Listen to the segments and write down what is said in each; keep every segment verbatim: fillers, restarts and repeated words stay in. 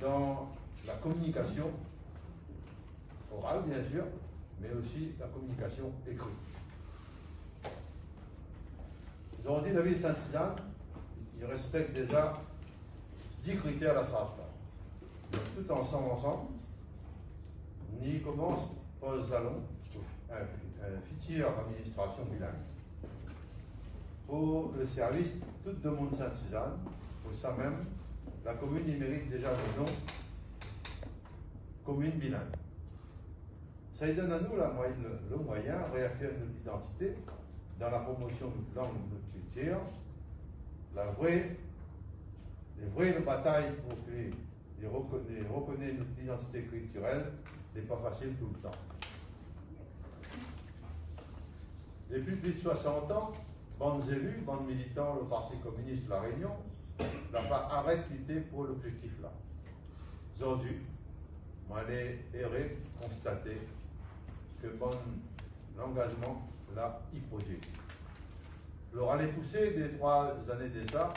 dan la kominikasion oral, bien sir, mé osi la kominikasion ékri. Zordi, la vil Sint-Sizane, li réspèk déza dis kritèr la sart la. Donk, tout ansanm, ansanm, ni komans poz zalon in, in fitir administrasion biling. Pou le sèrvis tout demoun Sint-Sizane, pou sa mèm, la komin i mérit déza le non komin biling. Sa i donn anou la moy-, le, le moiyin réafirm nout idantité dan la promosion de nout lang, de nout kiltir. La vré, le vré batay pou ke li roko-, li rokoné nout idantité kiltirèl, lé pa fasil toultan. Dopi plis de soisant an, bann zéli, bann militan le Parti Kominis La Rényon, la pa arèt lité pou lobzéktif la. Zordi, moin lé éré konstaté ke bann langazman la i produi. Lor alé pousé dé troi zané de sa,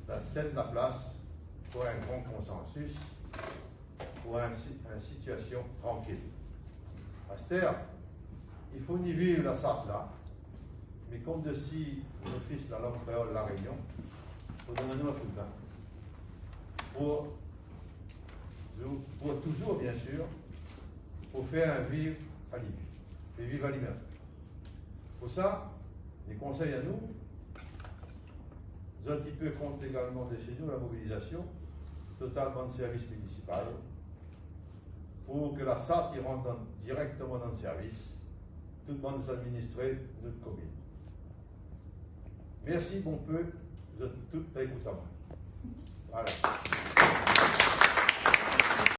la sèd la plas pou in gran konsansis, pou in si-, in sitiasion trankil. Astèr, i fo ni viv la sart la, mi kont dési Lofis la lang kréol La Rényon pou donn anou in koudmin. Pou, pou touzour, bien sir, pou fé viv ali, fé viv ali mèm. Pou sa, mi konsèy anou, zot i pé kont égalman dési nou la mobilizasion total bann sèrvis minisipal, pou ke la sart i rant dan, dirèkteman dan le sèrvis tout bann zadministré de nout komin. Mèrsi bonpé, zot tout la ékout amoin. Voilà.